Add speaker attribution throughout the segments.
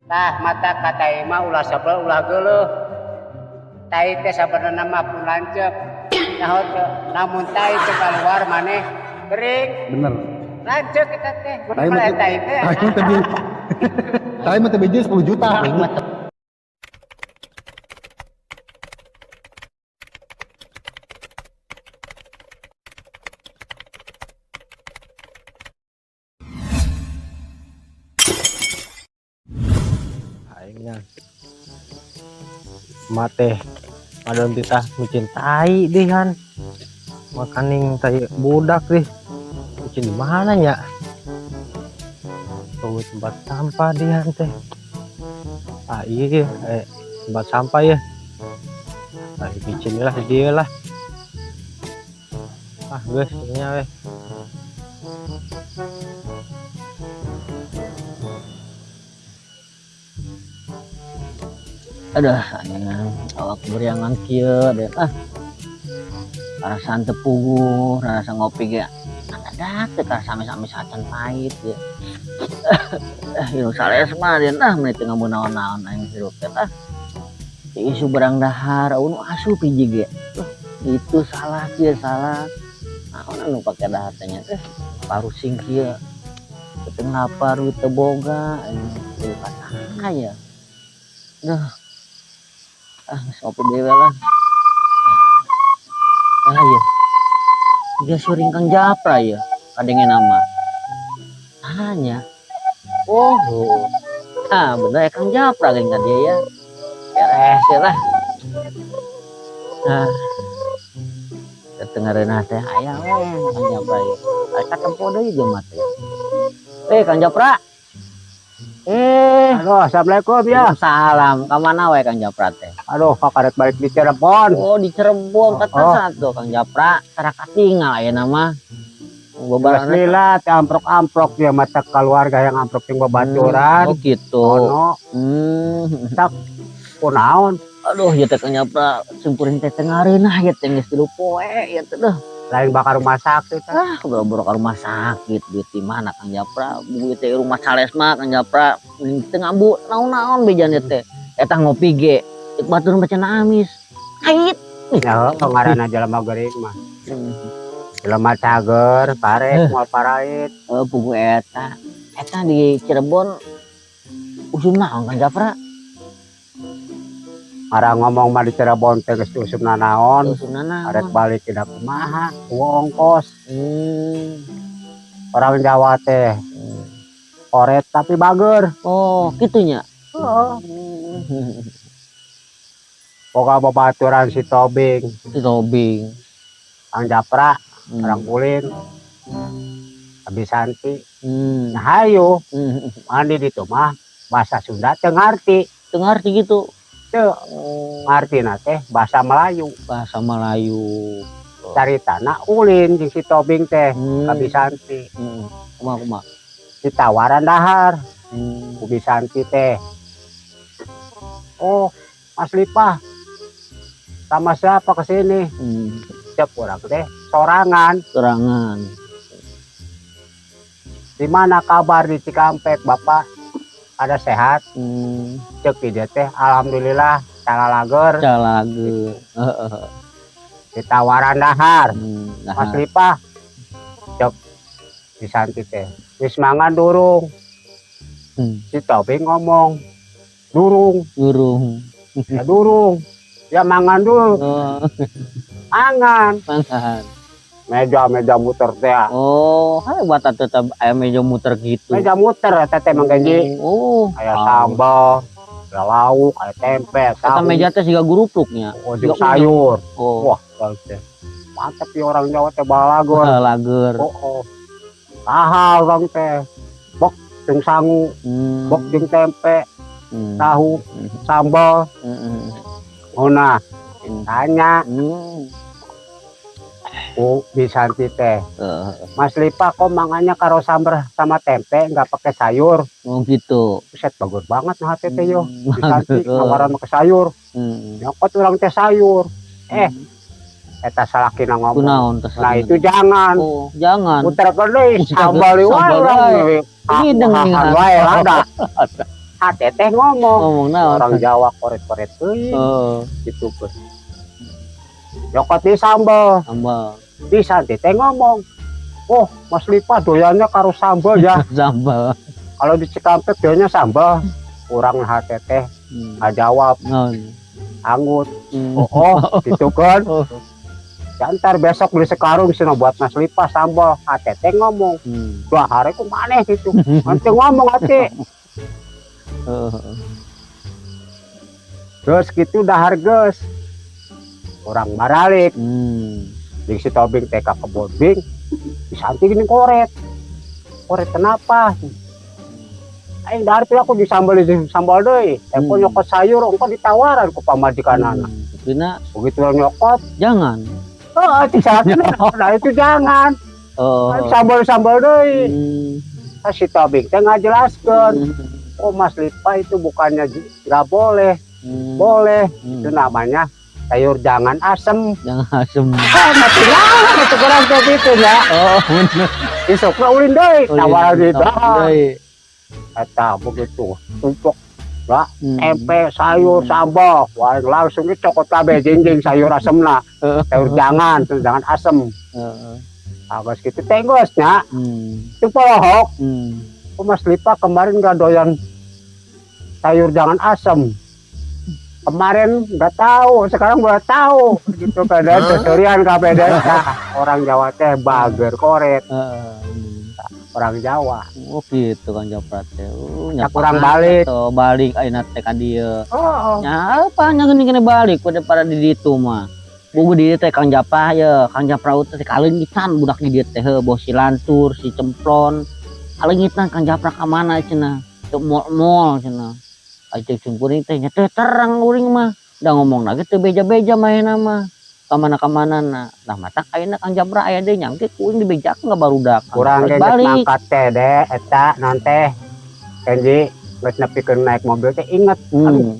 Speaker 1: Tah mata ka tai mah ulah sebel ulah geuleuh. Tai teh sabenerna mah pun lanceuk. Nyaho teu, lamun tai teu kaluar maneh gering.
Speaker 2: Bener.
Speaker 1: Lanceuk eta teh.
Speaker 2: Tai mah
Speaker 1: Bener tai teh.
Speaker 2: Tai mah teh tai mah teh biji 10 juta.
Speaker 3: Aingnya mate madon titah mencintai deh kan makaning tai budak deh micin di mana ya tunggu tempat sampah deh teh ah iya tempat sampah ya ah micin lah dia lah ah guys ini weh.
Speaker 4: Aduh, awak beriangan kieu deh ah. Perasaan teu puguh, rasa ngopi ge ada teu karasa sami-sami sacan pahit ge. Hirup sales mah deh ah meni teu ngambu naon-naon aing hirup teh ah. Isu berang dahar, anu asup hiji ge. Itu salah kieu salah. Naon anu pake dahar teh nya teh parusing kieu. Teu lapar teu boga aing kudu ka ya. Duh. Ah, ngopi dewe lah. Ah iya. Dia suring Kang Japra ya, kadenge nama. Tanya. Oh. Ah, bener ya Kang Japra geuning ka dia ya. Beres ya lah. Nah. Ketengareunah teh aya we Kang Japra ya. Aya katempo deui jelema teh. Kang Japra.
Speaker 1: Aduh, assalamualaikum ya.
Speaker 4: Salam. Ka mana wae Kang Japra teh?
Speaker 1: Aduh, kakaret balik di Cirebon.
Speaker 4: Oh, di Cirebon. Kata
Speaker 1: Oh.
Speaker 4: satu Kang Japra, tara katingal ayeuna mah. Bebaran
Speaker 1: Bismillah, teh amprok-amprok ya mata keluarga yang amprok jeung babaturan.
Speaker 4: Oh, gitu.
Speaker 1: Ono. Tak kunaon.
Speaker 4: Aduh, ieu teh Kang Japra simpuring teh teu ngareunah ieu teh geus 3 poe ieu teh deuh.
Speaker 1: Lain bakar rumah sakit.
Speaker 4: Ah, boro-boro ka rumah sakit duit di mana Kang Japra? Duit teh rumah sales mah Kang Japra mending teu ngambu naon-naon bejan teh. Eta ngopi ge cek batur mah cenah amis. Pahit.
Speaker 1: Ya, ngaranna jelema geuring mah. Jelema cager, parek, moal parait.
Speaker 4: Pugu eta. Eta di Cirebon usum naon Kang Japra?
Speaker 1: Arah ngomong mah di Cirebon teh geus usumna naon.
Speaker 4: Usumna naon?
Speaker 1: Arek balik tidak kumaha, ongkos. Orang Jawa teh. Oret tapi bager.
Speaker 4: Oh, kitunya.
Speaker 1: Heeh. Boga babaturan si Tobing.
Speaker 4: Si Tobing.
Speaker 1: Kang Japra, orang Ulin. Abi Santi. Nah, hayu. Mandi di itu mah bahasa Sunda teu ngarti.
Speaker 4: Teu ngarti gitu.
Speaker 1: Teu ngartina teh bahasa Melayu.
Speaker 4: Bahasa Melayu.
Speaker 1: Caritana ulin jeung si Tobing teh, Abi Santi.
Speaker 4: Kumaha kumaha?
Speaker 1: Ditawaran dahar. Abi Santi teh. Oh, Mas Lipah. Sama siapa kesini? Cek urang teh sorangan.
Speaker 4: Sorangan.
Speaker 1: Di mana kabar di Cikampek, Bapak? Ada sehat? Cek di dia teh, alhamdulillah, calalager.
Speaker 4: Calalager. Heeh.
Speaker 1: Ditawaran dahar.
Speaker 4: Dahar.
Speaker 1: Mas Lipah. Cek di Santi teh. Wis mangan durung. Si Tobing ngomong, durung.
Speaker 4: Durung.
Speaker 1: Ya durung. Ya mangan dulu.
Speaker 4: Oh.
Speaker 1: Mangan.
Speaker 4: Mangan.
Speaker 1: Meja-meja muter teh.
Speaker 4: Oh, hebat atuh teh aya meja muter gitu.
Speaker 1: Meja muter eta teh Mang Genji.
Speaker 4: Oh.
Speaker 1: Aya sambal, aya lauk, aya tempe,
Speaker 4: Eta
Speaker 1: tahu.
Speaker 4: meja teh siga gurupluknya.
Speaker 1: Oh, jeung
Speaker 4: Siga
Speaker 1: sayur.
Speaker 4: Oh.
Speaker 1: Wah, teh. Mantep ya orang Jawa teh balagor.
Speaker 4: Balagor.
Speaker 1: Oh, oh. Mahal orang teh. Bok jeung sangu, bok jeung tempe, tahu, sambal. Oh, nah, tanya. Oh, Bisanti teh. Mas Lipa kok mangannya karo sambar sama tempe nggak pakai sayur?
Speaker 4: Oh gitu.
Speaker 1: Buset, bagus banget nah teh yo. Bisanti
Speaker 4: Bagus.
Speaker 1: nawaran pakai sayur. Nyokot urang teh sayur. Eta salakina ngomong.
Speaker 4: Kunaon teh
Speaker 1: Nah,
Speaker 4: salakina?
Speaker 1: itu jangan.
Speaker 4: Oh, jangan.
Speaker 1: Puter ke deui,
Speaker 4: Puter
Speaker 1: sambal
Speaker 4: deui,
Speaker 1: wae
Speaker 4: sambal
Speaker 1: urang
Speaker 4: wae.
Speaker 1: deui.
Speaker 4: Ini
Speaker 1: Ah,
Speaker 4: dengan
Speaker 1: wae lada. Hate teh ngomong.
Speaker 4: Ngomong naon?
Speaker 1: Orang Jawa koret-koret teuing
Speaker 4: Oh,
Speaker 1: gitu kan. Nyokot di sambal.
Speaker 4: Sambal.
Speaker 1: Di Santi teh ngomong. Oh, Mas Lipa doyannya karo sambal ya.
Speaker 4: Sambal.
Speaker 1: Kalau di Cikampek doyannya sambal. Kurang hate teh ngajawab.
Speaker 4: Naon?
Speaker 1: Anggut. Oh, gitu kan.
Speaker 4: Oh.
Speaker 1: Ya, ntar besok beli sekarung sih buat Mas Lipa sambal. Hate teh ngomong. 2 hari ku maneh gitu. Nanti ngomong hati. Terus gitu dahar geus. Urang baralik. Di si Tobing teh ka kebon bing. Di Santi gini koret. Koret kenapa? Aing dahar aku di sambal di sambal deui. Tempo nyokot sayur engko ditawaran ku pamajikanana.
Speaker 4: Tapi
Speaker 1: Begitu nyokot,
Speaker 4: jangan.
Speaker 1: Oh, di nah itu jangan.
Speaker 4: Oh.
Speaker 1: Sambal-sambal deui. Nah, si Tobing teh ngajelaskeun. Oh, Mas Lipa itu bukannya nggak boleh, boleh. Itu namanya sayur jangan asem.
Speaker 4: Jangan asem.
Speaker 1: Ah, mati lah, itu kurang kayak gitu ya.
Speaker 4: Oh, bener.
Speaker 1: Isukna ulin deui, tawaran di
Speaker 4: Tawaran deui.
Speaker 1: Eta begitu, tumpuk lah, tempe, sayur, sambal. Wah, langsung itu cokot kabeh jingjing sayur asemna. Sayur jangan, sayur jangan asem. Ah, geus kitu teh geus nya. Itu polohok. Oh, Mas Lipa kemarin nggak doyan sayur jangan asem. Kemarin nggak tahu, sekarang udah tahu gitu kan. Seserian kabeh deh. Nah, orang Jawa teh bager koret, orang Jawa.
Speaker 4: Oh gitu kan Japra teh. Oh,
Speaker 1: Ya, kurang balik.
Speaker 4: Tuh, balik ayeuna teh ka dieu.
Speaker 1: Oh.
Speaker 4: Nya apa nya geuning kene balik pada pada di ditu mah. Bugu di dieu teh Kang Japra ya, Kang Japra teh kaleungitan budak di dieu teh heuh, boh si Lantur, si Cemplon. Kaleungitan Kang Japra ka mana cenah? Ke mall-mall cenah. Ai cek kuring teh nya teh terang uring mah. Da ngomong lagi teu beja-beja maena mah. Ka mana-kamana na. Nah matak ayeuna Kang Japra aya deui nyangke kuring dibejakeun ka barudak.
Speaker 1: Kurang
Speaker 4: Terus
Speaker 1: ge geus
Speaker 4: balik.
Speaker 1: mangkat teh deh eta non teh. Kenji geus nepikeun naik mobil teh inget. Aduh,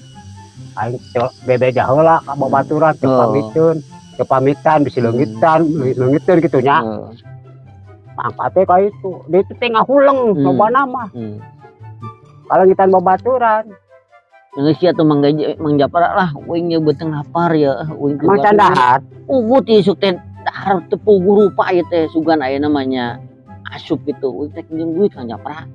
Speaker 1: aing teu bebeja heula ka babaturan teu pamiteun. Teu pamitan bisi leungitan, leungiteun kitu nya. Mangkat teh ka itu. Di itu teh ngahuleng lobana mah. Kaleungitan babaturan.
Speaker 4: Geus sia tuh Mang Gaji, Mang Japra lah, uing nya beuteung lapar ya, uing
Speaker 1: Emang can dahar?
Speaker 4: Puguh ti isuk teh dahar teu puguh rupa ieu teh sugan aya namanya asup gitu. Uing teh pinjem duit Kang Japra.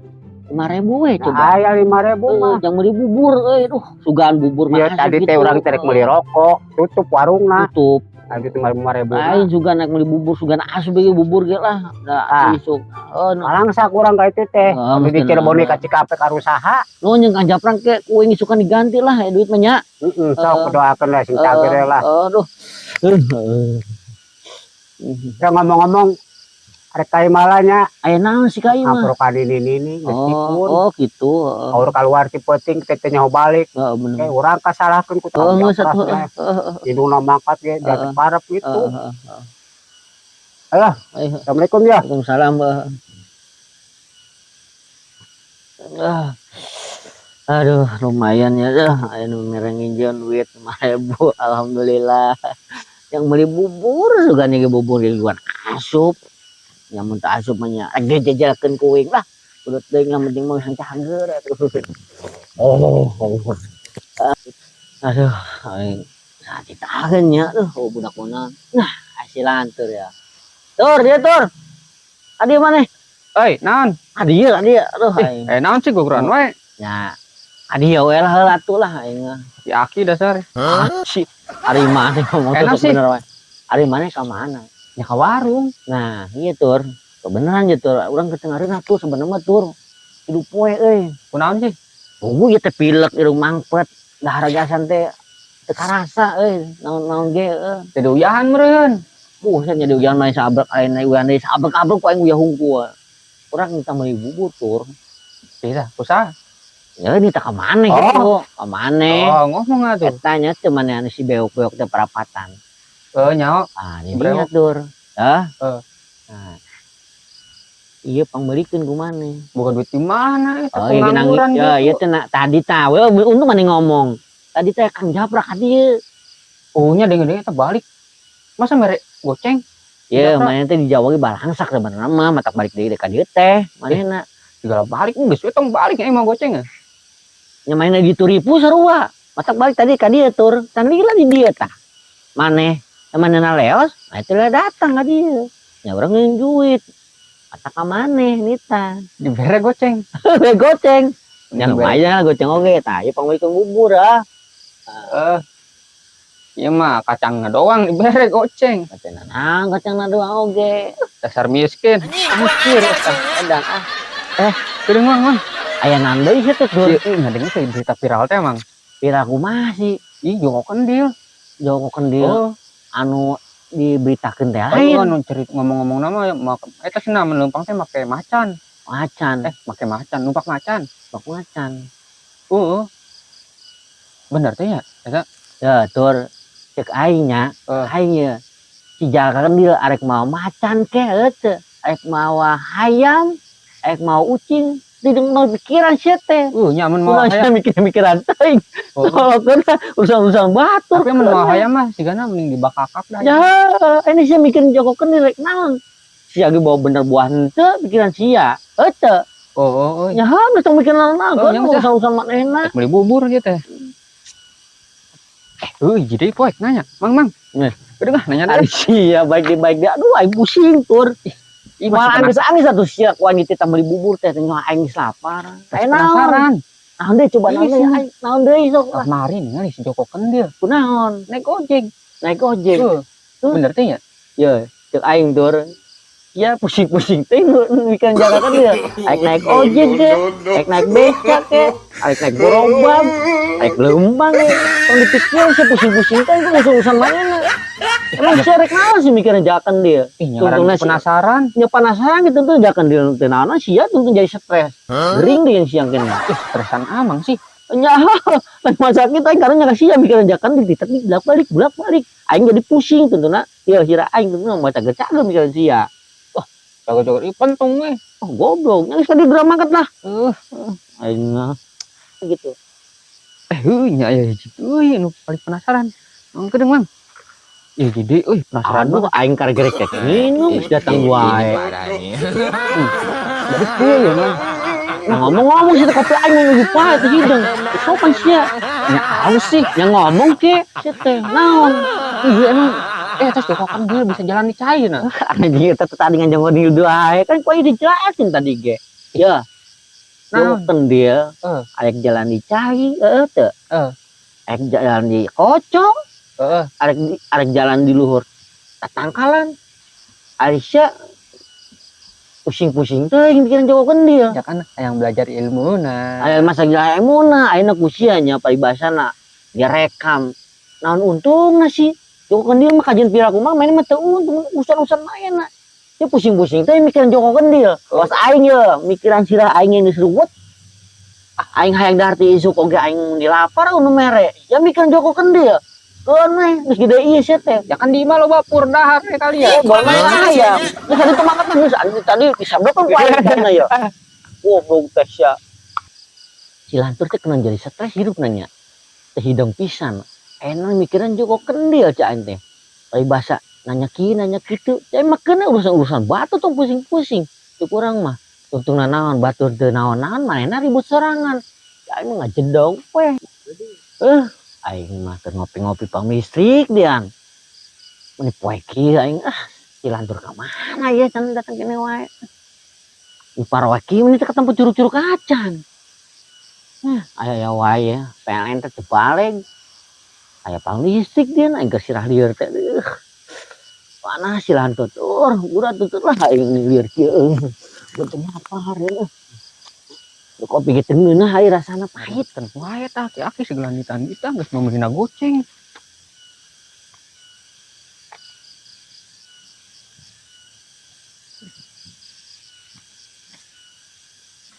Speaker 4: 5.000 we coba.
Speaker 1: Nah, aya 5.000 mah.
Speaker 4: Heeh, jang meuli bubur euy, duh, sugan bubur mah
Speaker 1: Iya
Speaker 4: asup
Speaker 1: tadi teh
Speaker 4: gitu.
Speaker 1: urang teh rek meuli rokok, tutup warungna.
Speaker 4: Tutup.
Speaker 1: Tadi tinggal 5.000.
Speaker 4: Aing sugan naik meuli bubur sugan asup ieu bubur ge lah. Da
Speaker 1: Ah.
Speaker 4: isuk. Oh, no.
Speaker 1: Malangsa kurang ka itu teh.
Speaker 4: Oh,
Speaker 1: Tapi di
Speaker 4: mesti
Speaker 1: Cirebon
Speaker 4: naon.
Speaker 1: ka Cikampek karusaha.
Speaker 4: Nu jeung Kang Japra ke uing isukan diganti lah ya duit mah nya.
Speaker 1: Heeh, sok doakeun lah sing cageur lah.
Speaker 4: Aduh.
Speaker 1: Ya ngomong-ngomong arek ka imalanya
Speaker 4: Aya naon sih ka ieu mah?
Speaker 1: amprokan ini ini geus
Speaker 4: Oh,
Speaker 1: pikun.
Speaker 4: oh gitu. Heeh.
Speaker 1: Aur keluar ti peuting teh teh nyaho balik.
Speaker 4: Heeh, bener.
Speaker 1: Kayak urang kasalahkeun ku
Speaker 4: Heeh, geus atuh.
Speaker 1: teh.
Speaker 4: Heeh,
Speaker 1: Indungna mangkat ge jadi parep gitu.
Speaker 4: heeh.
Speaker 1: Alah,
Speaker 4: Ayo.
Speaker 1: Assalamualaikum ya.
Speaker 4: Waalaikumsalam. Heeh. Ah. Aduh, lumayan ya dah. Aya nu mere nginjeun duit 5.000, alhamdulillah. Yang beli bubur sugan ge bubur ge guan asup. Nya mun teu asup mah nya rek dijejelkeun ku uing lah. Udut deui yang penting mah hayang cageur atuh. Oh, aduh, aing saat ditahan nya aduh, oh budak mana. Nah, hasil lantur ya. Tur, dia tur. Adi mana?
Speaker 5: Euy, naon?
Speaker 4: Adi ya, adi aduh aing.
Speaker 5: Eh, naon sih guguran wae?
Speaker 4: Ya, adi ya we lah heula atuh lah aing mah.
Speaker 5: Si Aki dasar.
Speaker 4: Si ari mana ngomong
Speaker 5: Enak
Speaker 4: tuh
Speaker 5: sih.
Speaker 4: bener wae. Ari mana ka mana?
Speaker 5: Ya ka warung.
Speaker 4: Nah, iya tur. Kebenaran ya tur. Urang ketengareun atuh sebenarnya mah tur. Hidup poe euy.
Speaker 5: Kunaon sih?
Speaker 4: Tunggu ieu teh pilek irung mangpet. Dahar gasan teh teu karasa euy. Naon-naon ge euy.
Speaker 5: Teu diuyahan meureun.
Speaker 4: Buset nya diuyahan mah sabrek aing uyahan deui sabrek-abrek ku aing uyah hungkul. Urang minta meuli bubur tur.
Speaker 5: Bisa, usaha.
Speaker 4: Ya ini tak ka maneh
Speaker 5: Oh.
Speaker 4: gitu. Ka maneh.
Speaker 5: Oh, ngomong atuh.
Speaker 4: Eta nya teh maneh anu si bewok-bewok teh perapatan.
Speaker 5: Eh, nyaho.
Speaker 4: Ah, ini
Speaker 5: Brewok.
Speaker 4: dia tur. Hah?
Speaker 5: Eh.
Speaker 4: Nah. Iya pangbeulikeun ku maneh.
Speaker 5: Bukan duit di mana eta
Speaker 4: Oh, iya genang
Speaker 5: pengangguran
Speaker 4: ya,
Speaker 5: gitu.
Speaker 4: iya teh nak tadi tah. We untung maneh ngomong. Tadi teh Kang Japra ka dieu.
Speaker 5: Oh, nya denger-denger eta balik. Masa mere goceng?
Speaker 4: Ya,
Speaker 5: Japra.
Speaker 4: maneh teh di Jawa ge balangsak sebenarnya mah matak balik deui ka dieu teh. Manehna
Speaker 5: Segala balik geus we tong balik emang goceng ya.
Speaker 4: Nya manehna di turipu sarua. Matak balik tadi ka dieu tur, can lila di dieu tah. Maneh manehna leos, nah itu lah datang ka dieu. Nya urang nginjem duit. Matak ka maneh nita.
Speaker 5: Dibere goceng.
Speaker 4: Bere goceng. Nya lumayan lah goceng oge tah, ieu pangmeulikeun bubur ah.
Speaker 5: Ieu mah kacangna doang dibere goceng.
Speaker 4: Kacangna naon, kacangna doang oge.
Speaker 5: Dasar miskin.
Speaker 4: Miskin eta edan ah.
Speaker 5: Geuning Mang, Mang.
Speaker 4: Aya naon deui sia teh, Tur?
Speaker 5: Ieu ngadengin teh berita viral teh, Mang.
Speaker 4: Viral kumaha sih?
Speaker 5: Ih, Joko Kendil.
Speaker 4: Joko Kendil.
Speaker 5: Oh.
Speaker 4: Anu diberitakeun teh
Speaker 5: Oh,
Speaker 4: lain.
Speaker 5: anu cerita ngomong-ngomong nama ya, eta cenah mun leumpang teh make macan.
Speaker 4: Macan.
Speaker 5: Make macan, numpak macan.
Speaker 4: Numpak macan.
Speaker 5: Heeh. Bener teh ya? Eta.
Speaker 4: Ya, Tur. Cek aing nya, aing ye. Si Jaka Kendil arek mawa macan ke heuh teu. Arek mawa hayam, arek mawa ucing. Tidak mau pikiran sia teh.
Speaker 5: Nya mun mawa
Speaker 4: Kumaha
Speaker 5: hayam.
Speaker 4: mikir-mikiran teuing.
Speaker 5: Oh.
Speaker 4: Kalau kena urusan-urusan batur.
Speaker 5: Tapi mun mawa hayam mah sigana mending dibakakap dah.
Speaker 4: Ya, ini sia mikirin Joko Kendil rek naon. Sia ge bawa bener buah henteu pikiran sia. Heuh teu.
Speaker 5: Oh, oh, oh.
Speaker 4: Ya, geus tong mikir naon-naon.
Speaker 5: Oh, nya mah.
Speaker 4: Urusan-urusan manehna.
Speaker 5: Rek meuli bubur ieu teh. Euy, jadi poek nanya. Mang, Mang.
Speaker 4: Nih.
Speaker 5: Udah nanya deh.
Speaker 4: Ari sia baik di baik di. Aduh, aing pusing tur.
Speaker 5: Ih,
Speaker 4: Malah
Speaker 5: masih
Speaker 4: angis-angis atuh sia ku anjing teh meuli bubur teh teh nyawa aing geus lapar.
Speaker 5: Masih
Speaker 4: Aing naon?
Speaker 5: penasaran.
Speaker 4: Naon deui coba naon
Speaker 5: Ih,
Speaker 4: deui
Speaker 5: sih.
Speaker 4: aing naon deui sok lah.
Speaker 5: Kemarin ningali si Joko Kendil.
Speaker 4: Kunaon?
Speaker 5: Naik ojek.
Speaker 4: Naik ojek.
Speaker 5: Heuh.
Speaker 4: Tuh.
Speaker 5: Bener teh nya?
Speaker 4: Ya, cek aing tur. Ya pusing-pusing teh mikiran Jaka Kendil. Aing naik ojek teh, aing naik becak teh, aing naik gerobak, aing leumpang teh. Tong dipikir sih pusing-pusing teh itu urusan mana? Emang sia rek naon sih mikiran Jaka Kendil?
Speaker 5: Ih, nya ngaran
Speaker 4: Tungtungna si
Speaker 5: penasaran.
Speaker 4: Nya penasaran gitu tuh Jaka Kendil teh naon sia tungtung jadi stres. Gering deh yang siang kena.
Speaker 5: Ih, stresan amang sih.
Speaker 4: Nya, rumah sakit aing karena nya sia mikiran Jaka Kendil ditetik bolak-balik bolak-balik. Aing jadi pusing tungtungna. Ya sira aing tungtungna mau cager-cager mikiran sia.
Speaker 5: Wah, jago-jago ih pentung we.
Speaker 4: Oh, goblok. Nya geus tadi drama ket lah. Aing mah gitu.
Speaker 5: Heuh nya aya hiji euy anu paling penasaran. Mang kedeung, Mang. Ih, jadi euy penasaran
Speaker 4: Aduh,
Speaker 5: banget.
Speaker 4: aing karek-gerek rek minum geus datang wae.
Speaker 5: Jadi kieu ya, Mang.
Speaker 4: Nah, ngomong-ngomong sih kopi aing mau nuju pae teh hidung. Sopan sia.
Speaker 5: Nya aus sih.
Speaker 4: Nya ngomong ke sia teh naon?
Speaker 5: Iya emang. Terus Joko Kendil bisa jalan di cai nah.
Speaker 4: Anjing eta teh tadi ngan Joko Kendil wae. Kan ku aing dijelasin tadi ge. Ya. Joko
Speaker 5: Naon?
Speaker 4: Kendil arek jalan di cai, heeh teu. Arek jalan di kocong. Arek jalan di luhur tatangkalan. Aisyah pusing-pusing teh mikiran Joko Kendil.
Speaker 5: Ya kan yang belajar ilmu nah.
Speaker 4: Aya masa gila ilmu nah, ayeuna ku sia nya paribasana direkam. Naon untungna sih? Joko Kendil mah kajian pira kumaha main mah teu untung urusan-urusan main na. Ya pusing-pusing teh mikiran Joko Kendil. Was aing ye mikiran sirah aing yang geus ruwet. Ah, aing hayang dahar ti isuk oge aing dilapar nu mere. Ya mikiran Joko Kendil. Keun we geus gede ieu sia teh.
Speaker 5: Ya kan di imah loba pur dahar we kali ya.
Speaker 4: Oh, bae aya. Geus tadi teu makan geus anu tadi disabdok kan ku aing teh ya. Goblok teh sia. Si Lantur teh kena jadi stres hidup nanya. Teh hidung pisan. Enak mikiran Joko Kendil cak aing teh. Paribasa nanya kieu nanya kitu. Ya emang kena urusan-urusan batu tong pusing-pusing. Teu kurang mah. Tungtungna naon batur teu naon-naon manehna ribut sorangan. Ya aing mah ngajedog we. Aing mah keur ngopi-ngopi pang listrik dian. Meni poe kieu aing ah si Lantur ka mana ya can datang kene wae. Di paroe kieu meni teh ketemu curug-curug acan. Nah, aya aya wae ya. PLN teh terbalik. Aya pang listrik dian aing keur sirah lieur teh. Panas si Lantur tur, udah tutur lah aing lieur kieu. Bentuk lapar ya. Kopi ge teu ngeunah aing rasana pahit.
Speaker 5: Kan wae tah aki-aki segala nitan-nitan geus meulina goceng.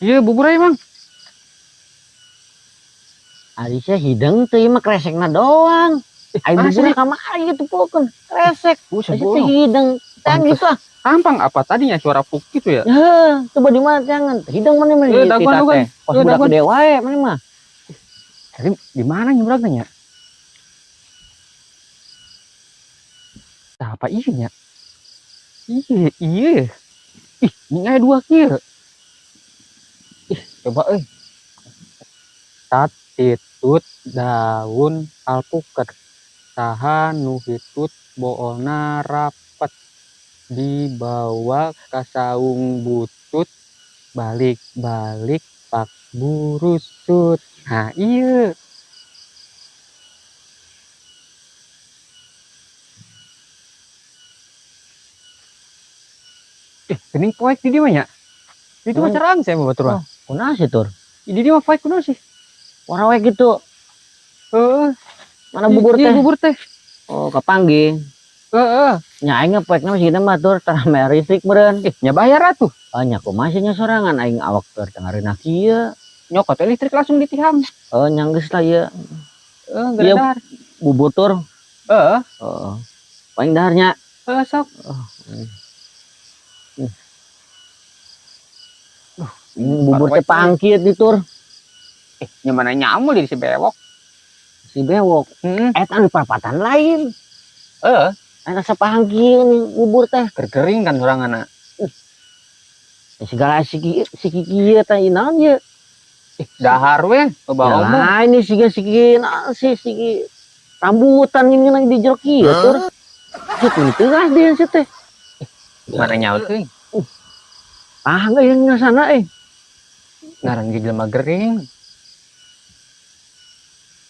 Speaker 5: Iya, bubur aja, Mang.
Speaker 4: Ari sia hideng teh ieu mah kresekna doang. Ai
Speaker 5: Asli.
Speaker 4: bubur kamari gitu pulkeun. Kresek.
Speaker 5: Buset,
Speaker 4: Ari sia teh
Speaker 5: bolong.
Speaker 4: hideng. Tang
Speaker 5: Pantes.
Speaker 4: gitu ah.
Speaker 5: Tampang apa tadinya suara puk gitu ya?
Speaker 4: Heuh, coba di mana jangan. Hideng mana mana
Speaker 5: Eh,
Speaker 4: di
Speaker 5: daguan,
Speaker 4: kita
Speaker 5: daguan.
Speaker 4: teh. Kos
Speaker 5: Eh,
Speaker 4: budak
Speaker 5: daguan.
Speaker 4: gede wae mana mah.
Speaker 5: Jadi di mana nyebrangnya nya? Tah, apa iya nya? Iya, iya. Ih, ini aya dua kieu. Ih, coba euy. Hitut daun alpuket. Saha nu hitut boolna rapet. Dibawa ka saung butut balik-balik pak burusut. Nah, iya. Geuning poek di dieu mah nya. Itu mah cerang saya mah batur mah.
Speaker 4: Oh, kunaon sih tur?
Speaker 5: Di dieu mah poek kunaon sih?
Speaker 4: Warna we gitu.
Speaker 5: Heeh.
Speaker 4: Mana bubur
Speaker 5: Iya,
Speaker 4: teh?
Speaker 5: bubur teh.
Speaker 4: Oh, kapanggih.
Speaker 5: Heeh.
Speaker 4: Nya aing poekna masih mah tur tara bayar listrik meureun.
Speaker 5: Nya bayar atuh.
Speaker 4: Oh, nya kumaha sih nya sorangan aing awak keur tengah reunah kieu.
Speaker 5: Nyokot we listrik langsung ditiham.
Speaker 4: Oh, nya geus lah ieu.
Speaker 5: Heeh,
Speaker 4: Iya,
Speaker 5: geredar.
Speaker 4: bubur tur.
Speaker 5: Heeh.
Speaker 4: Heeh. Paling daharnya.
Speaker 5: Heeh, sok.
Speaker 4: Bubur teh pangkit di tur.
Speaker 5: Nya mana nyamul di si bewok.
Speaker 4: Si bewok.
Speaker 5: Heeh.
Speaker 4: Eta di perapatan lain.
Speaker 5: Heeh.
Speaker 4: Eta sapangkieun bubur teh.
Speaker 5: Gergering kan soranganna.
Speaker 4: Ya, segala siki siki kieu teh naon ieu?
Speaker 5: Dahar we, loba
Speaker 4: Ya
Speaker 5: omong.
Speaker 4: lain nih siga siki naon sih siki rambutan ini nang di jero kieu tur. Cuk teu dia sih teh.
Speaker 5: Mana nyaut teuing?
Speaker 4: Ah, enggak yang sana eh.
Speaker 5: Ngaran ge jelema gering.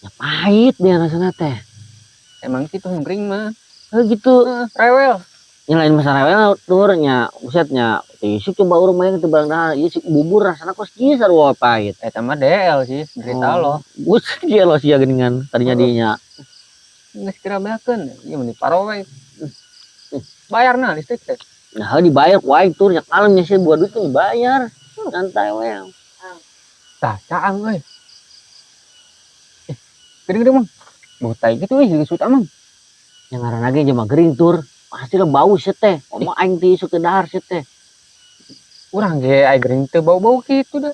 Speaker 4: Ya pahit dia rasana teh.
Speaker 5: Emang kitu nu gering mah.
Speaker 4: Heuh gitu.
Speaker 5: Heeh, rewel.
Speaker 4: Nya lain masalah rewel tur nya buset nya. Isuk coba urang mah teu barang dahar. Ieu si bubur rasana kos kieu sarua pahit.
Speaker 5: Eta mah DL sih, derita lo.
Speaker 4: Buset kieu lo sia geuningan tadinya dinya.
Speaker 5: Geus kira beakeun, ieu mah diparowe. Bayarna listrik teh.
Speaker 4: Nah, dibayar ku aing tur nya kalem nya sih buat duit tuh dibayar. Santai we.
Speaker 5: Tah, caang euy. Geuning-geuning mah. Bau tai kitu euy geus utama.
Speaker 4: Nya ngaranna ge jelema gering tur. Pasti lah bau sih teh. Omong aing teh isuk teu dahar sih teh.
Speaker 5: Urang ge aing gering teu bau-bau kitu dah.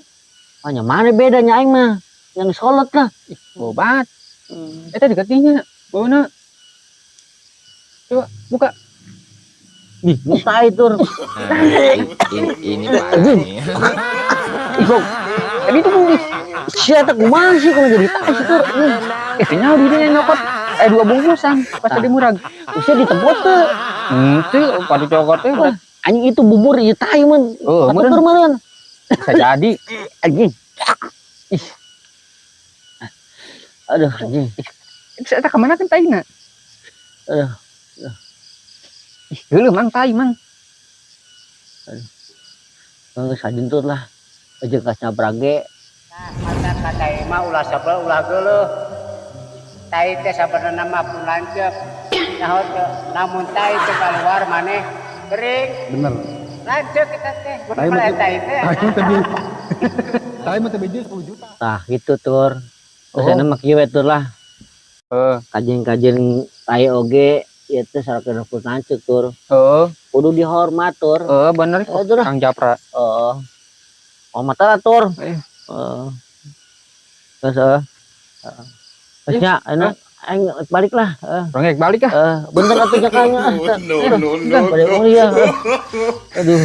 Speaker 4: Oh, nya mana bedanya aing mah? Yang solot lah.
Speaker 5: Ih, bau banget. Eta diketinya bauna. Coba buka.
Speaker 4: Ih, tai tur.
Speaker 6: Nah, ini parah nih.
Speaker 4: Ih,
Speaker 5: Tadi itu bungkus.
Speaker 4: Sia teh kumaha sih kalau jadi tai sih tur.
Speaker 5: Nya di dinya nyokot. 2 bungkusan pas tadi murag.
Speaker 4: Usia ditebot teu.
Speaker 5: Henteu, padu cokot teh.
Speaker 4: Wah, anjing itu bubur ieu tai mun.
Speaker 5: Oh,
Speaker 4: Atuh tur meureun.
Speaker 5: Bisa jadi.
Speaker 4: Anjing.
Speaker 5: Ih.
Speaker 4: Aduh, anjing.
Speaker 5: Bisa eta ka mana kan taina?
Speaker 4: Aduh.
Speaker 5: Ih, geuleuh mang tai mang.
Speaker 4: Aduh. Geus sajentut lah. Aja kas nyabrang ge.
Speaker 1: Nah, mata katai mah ulah sebel ulah geuleuh. Tai teh sabenerna mah pun lanceuk. Nyaho teu, lamun tai teu kaluar maneh kering.
Speaker 2: Bener.
Speaker 1: Lanceuk kita teh.
Speaker 2: Tai mah
Speaker 1: tai teh.
Speaker 2: Tai mah teh biji 10 juta.
Speaker 4: Tah gitu tur. Terus oh. Mah kieu we tur lah.
Speaker 5: Heeh.
Speaker 4: Kajen-kajen tai oge ieu teh sarakeuh pun lanceuk tur.
Speaker 5: Heeh.
Speaker 4: Kudu dihormat tur.
Speaker 5: Heeh, bener.
Speaker 4: Heeh,
Speaker 5: Kang Japra.
Speaker 4: Heeh. Hormat lah tur.
Speaker 5: Heeh.
Speaker 4: Terus heeh. Terus nya enak aing balik lah.
Speaker 5: Rongek balik ah.
Speaker 4: Bentar atuh jakanya.
Speaker 6: No no no.
Speaker 4: Balik oh iya. Aduh.